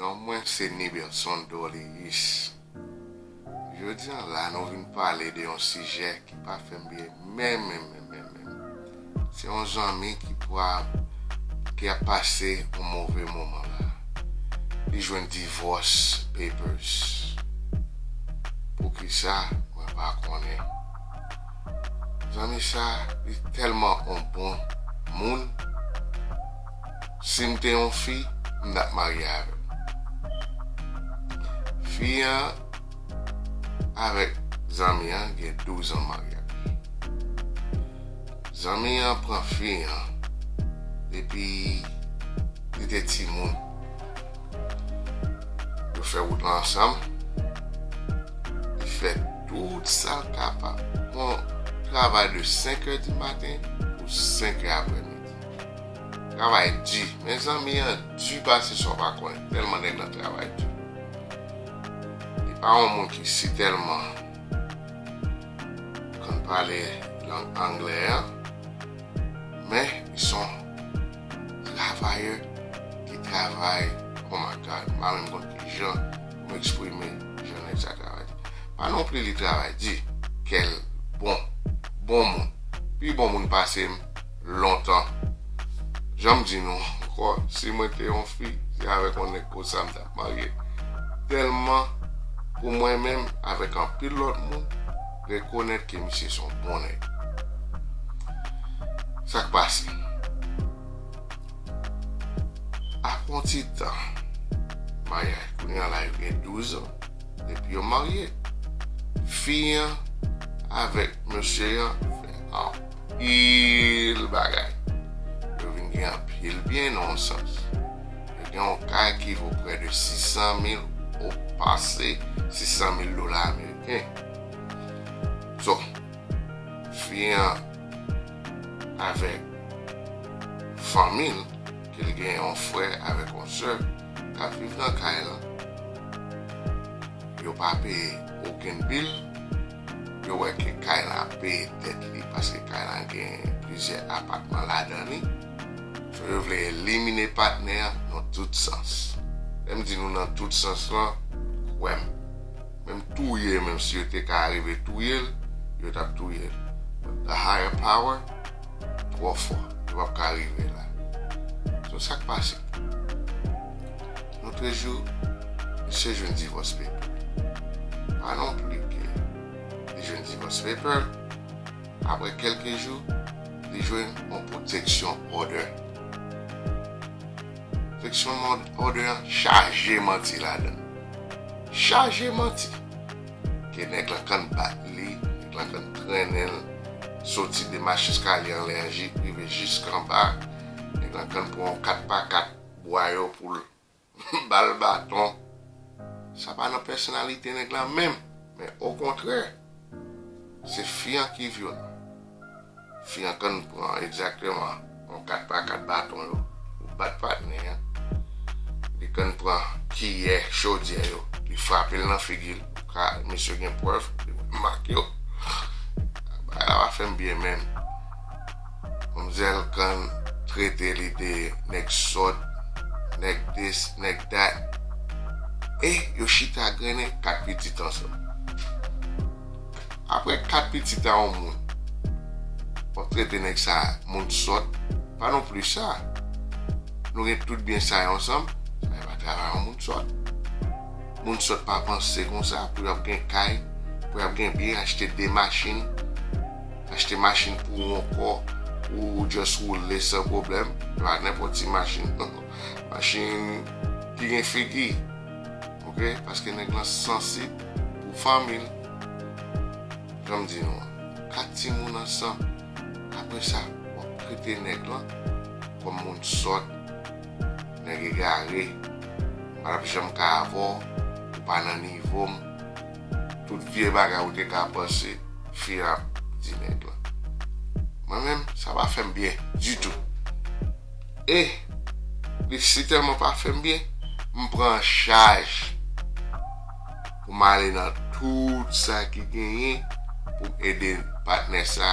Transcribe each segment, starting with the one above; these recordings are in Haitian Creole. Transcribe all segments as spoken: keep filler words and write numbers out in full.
Non, mwen se Niberson Dolius. Jodi a la, nou vin pale de yon sijè ki pa fè m byen menm, menm, menm, menm, menm. Se yon zanmi ki pwab, ki ap pase yon move moman la. Li jwenn divorce papers. Poukisa? Mwen pa konnen. Zanmi sa, li tèlman yon bon moun. Si m te yon fi, m t ap marye avè l. Fi an avèk zanmi an gen douz an maryaj. Zanmi an pran fi an depi li te timoun. Yo fè wout la ansanm. Li fè tout sa l kapab. Yon travay de senk è di maten pou senk è aprèmidi. Travay di. Men zanmi an di pase sa w pa konnen. Tèlman nèg lan travay di. Li pa yon moun ki si tèlman konn pale lang anglè an, men li se yon travayè ki travay, oh my God, m pa menm konn ki jan pou m eksprime jan nèg sa travay. Pa non pli li travay di, kè l bon, bon moun, pi bon moun pase m lontan. Jan m di nou ankò, si mwen te yon fi, se avèk yon nèg konsa m t ap marye. Tèlman, pou mwen menm, avèk anpil lòt moun, rekonèt ke misye se yon bon nèg. Sa k pase? Apre yon ti tan maryaj, kounye a la, yo gen douz an, depi yo marye. Fi an avèk mesye an fè anpil bagay. Yo vin gen anpil byen nan yon sans. Yo gen yon kay ki vo prè de sis san mil, o pase sis san mil dola ameriken. So, fi an avèk fanmi l, ke l gen yon frè avèk yon sè k ap viv nan kay lan. Yo pa peye okenn bil. Yo wè ke kay lan ap peye tèt li, paske kay lan gen plizyè apatman ladan li. So, yo vle elimine patnè an nan tout sans. Lè m di nou nan tout sans lan, kwè m. Menm touye, menm si yo te ka rive touye l, yo t ap touye l. But the higher power twò fò, yo p ap ka rive la. So, sa k pase? Yon trezou, misye jwenn divorce paper. Pa non pli ke li jwenn divorce paper, apre kèlke jou, li jwenn yon protection order. Protection order an chaje manti ladan l. Chaje manti. Ke nèg lan konn bat li, nèg lan konn trennen l, soti de mach eskalye anlè an, rive jiskanba. Nèg lan konn pran yon kat pa kat bwa yo pou l ba l baton. Sa pa nan pèsonalite nèg lan menm, men okontrè, se fi an ki vyolan. Fi an konn pran egzakteman yon kat pa kat baton yo pou bat patnè an. Li konn pran kiyè chodyè yo, li frape l nan figi l. Ka, mesye gen prèv, li wè mak yo. Bagay la pa fè m byen menm. Manmzèl konn trete li de nèg sòt, nèg this, nèg that. E yo chita grennen kat pitit ansanm. Apre kat pitit a yon moun, w ap trete nèg sa moun sòt. Pa non pli sa. Nou gen tout byen sa yo ansanm. Sa yo pa travay yon moun sòt. Moun sòt pa panse konsa pou y ap gen kay, pou y ap gen byen, achte de machin, achte machin pou ou ankò, ou just woule san pwoblèm. E pa nenpòt ti machin, non. Machin ki gen figi. Oke? Paske nèg lan sansib pou fanmi l. Jan m di nou an, kat timoun ansanm. Apre sa, w ap trete nèg lan kòm moun sòt, nèg egare, m pa t ap janm ka avè w, ou pa nan nivo m. Tout vye bagay ou te ka panse, fi an ap di nèg lan. Mwen menm, sa pa fè m byen ditou. E li sitèlman pa fè m byen, m pran chaj pou m ale nan tout sa ki genyen pou m ede patnè sa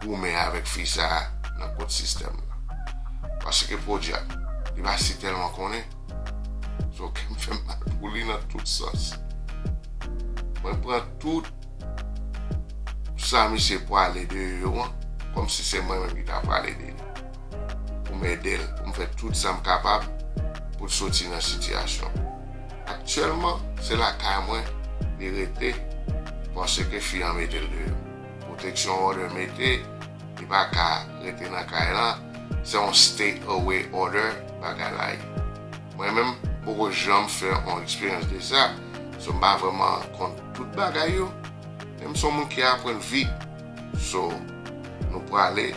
goumen avèk fi sa nan kot sistèm nan. Paske podyab, li pa sitèlman konnen, So, kè m fè mal pou li nan tout sans. Mwen pran tout sa misye pwale de yo an, kòmsi se mwen menm ki ta pwale de li. Pou m ede l, pou m fè tout sa m kapab pou l soti nan sitiyasyon. Aktyèlman, se lakay mwen li rete, paske fi an mete l deyò. Pwoteksyon order mete, li pa ka rete nan kay lan, se yon stay away order, bagay la ye. Mwen menm, m poko janm fè yon eksperyans de sa, so m pa vrèman konn tout bagay yo, men m se yon moun ki aprann vit. So, nou prale,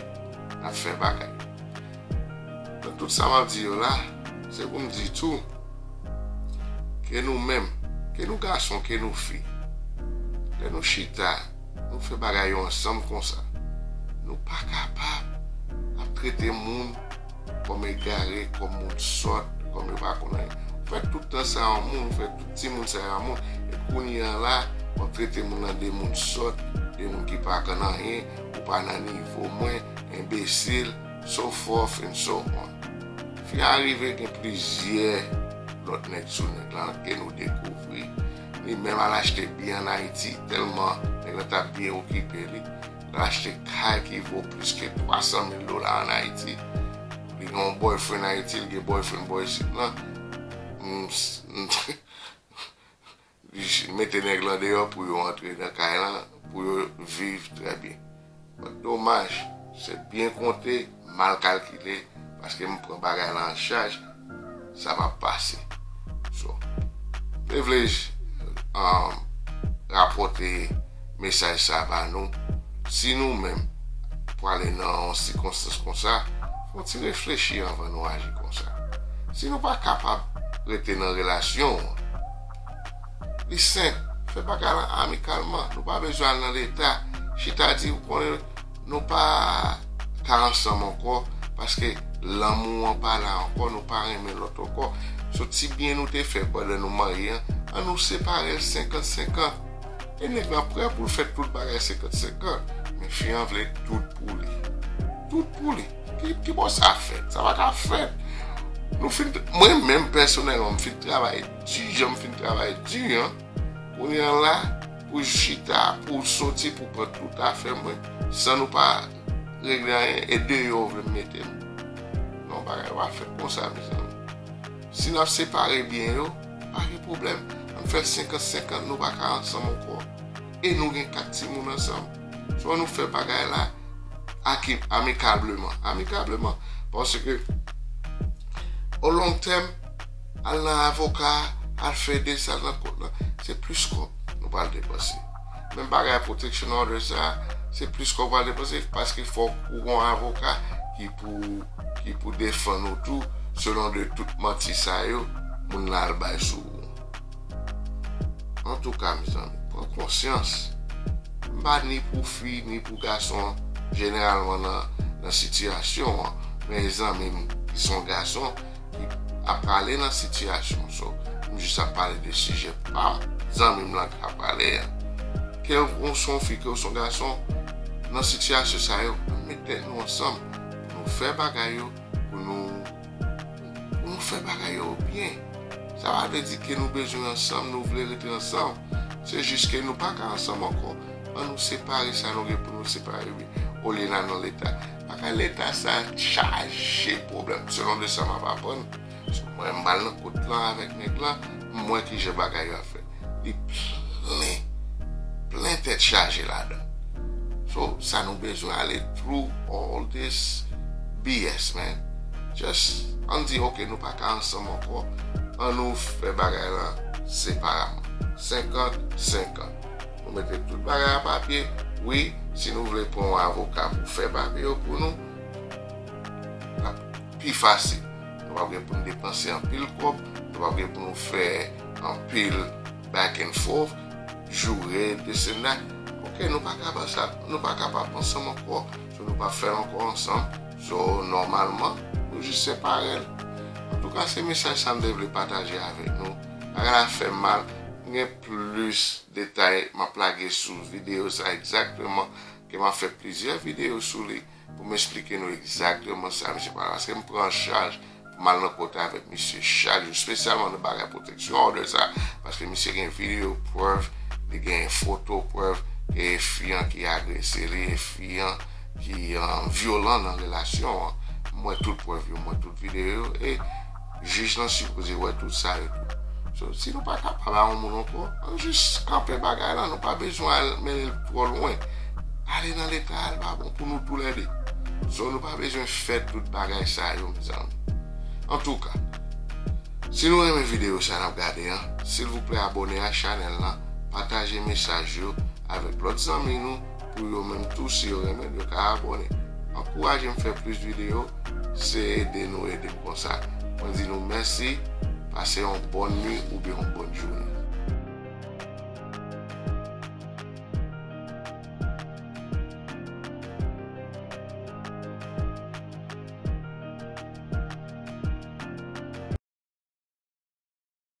n ap fè bagay. Nan tout sa m ap di yo la, se pou m di tou, ke nou menm, ke nou gason, ke nou fi, lè nou chita, nou fè bagay yo ansanm konsa, nou pa kapab ap trete moun kòm egare, kòm moun sòt, kòm yo pa konn anyen. Ou fè tout tan sa yon moun, ou fè tout timoun sa yon moun, e kounye a la, w ap trete moun nan de moun sòt, de moun ki pa konn anyen, ou pa nan nivo mwen, enbesil, so forth and so on. Fin arive gen plizyè lòt nèg sou nèg lan ke nou dekouvri. Li menm al achte byen an Ayiti, tèlman nèg lan t ap byen okipe li. L achte kay ki vo plis ke twa san mil dola an Ayiti. Li gen yon boyfriend Ayiti, li gen boyfriend bò isit lan. M, m, Li mete nèg lan deyò pou yo antre nan kay lan, pou yo viv trè byen. But domaj, se byen konte, mal kalkile, paske m pran bagay lan an chaj, sa p ap pase. So, m te vle, um, rapòte mesaj sa ba nou. Si nou menm prale nan yon sikonstans konsa, fè yon ti reflechi anvan nou aji konsa. Si nou pa kapab rete nan relasyon an, li senp, fè bagay lan amikalman. Nou pa bezwen al nan leta. Chita di, ou konnen, nou pa ka ansanm ankò, paske lanmou an pa la ankò, nou pa renmen lòt ankò. So, ti byen nou te fè pandan nou marye an, an nou separe l senkant senkant. E nèg lan prè pou l fè tout bagay senkant senkant. Men fi an vle tout pou li. Tout pou li. Ki, ki bò sa fèt? Sa pa ka fèt. Nou fin, mwen menm pèsonèlman, m fin travay di, jan m fin travay di an. Kounye a la, pou chita, pou soti, pou pran tout afè mwen, san nou pa regle anyen, e deyò ou vle m mete m. Non, bagay pa fèt konsa, mezanmi. Si n ap separe byen yo, pa gen pwoblèm. Ann fè l senkant senkant, nou pa ka ansanm ankò. E nou gen kat timoun ansanm. So, ann nou fè bagay la aki-, amikableman. Amikableman. Paske, o long tèm, al nan avoka, al fè de sa nan kòt lan, se plis kòb nou pral depanse. Menm bagay protection order sa, se plis kòb w pral depanse, paske fòk ou gon avoka ki pou, ki pou defann ou tou, selon de tout manti sa yo, moun la al bay sou ou. Antouka, mezanmi, pran konsyans. M pa ni pou fi, ni pou gason, jeneralman nan, nan sitiyasyon an. Men zanmi m ki se yon gason, ki ap prale nan sitiyasyon. So, m jis ap pale de sijè pa m, zanmi m lan k ap pale a. Ke w se yon fi, ke w se yon gason, nan sitiyasyon sa yo, ann met tèt nou ansanm. Pou nou fè bagay yo, pou nou, pou nou fè bagay yo byen. Sa pa vle di ke nou bezwen ansanm, nou vle rete ansanm. Se jis ke nou pa ka ansanm ankò. Ann nou separe sa nou gen pou nou separe byen. Olye n al nan leta. Bagay leta sa chaje pwoblèm. Selon de sa m ap aprann, mwen m pral nan kòt lan avèk nèg lan, m wè kijan bagay yo ap fèt. Li plen, plen tèt chaje ladan. So, sa nou bezwen ale through all this B S, man. Just, ann di, ok, nou pa ka ansanm ankò. Ann nou fè bagay lan separeman. Senkant senkant. Nou mete tout bagay a papye. Wi, si nou vle pran yon avoka pou fè papye yo pou nou, l ap pi fasil. Nou p ap gen pou n depanse anpil kòb, nou p ap gen pou nou fè anpil back and forth, joure, this and that. Ok, nou pa kapab sa, nou pa kapab ansanm ankò. So, nou p ap fè l ankò ansanm. So, nòmalman, nou jis separe l. Antouka, se mesaj sa m te vle pataje avèk nou. Bagay la fè m mal. M gen plis detay m ap lage sou videyo sa egzakteman, ke m ap fè plizyè videyo sou li pou m eksplike nou egzakteman sa misye pale. Paske m pran chaj M al nan kote avèk misye chak jou, espesyalman nan bagay pwoteksyon, òdè sa, paske misye gen videyo prèv, li gen foto prèv, e fi an ki agrese li, e fi an ki um, vyolan nan relasyon an. M wè tout prèv yo, m wè tout videyo yo, e jij lan sipoze wè tout sa yo tou. So, si nou pa ka pale a yon moun ankò, ann jis kanpe bagay lan, nou pa bezwen al mennen l twò lwen. Ale nan leta a, l pa bon pou nou toulède. So, nou pa bezwen fè tout bagay sa yo, mezanmi. Antouka, si nou renmen videyo sa n ap gade an, silvouplè abòne a chanèl lan, pataje mesaj yo avèk lòt zanmi nou, pou yo menm tou, si yo renmen, yo ka abòne. Ankouraje m fè plis videyo, se ede nou ede m konsa. Mwen di nou mèsi, pase yon bòn nwi oubyen yon bòn jounen.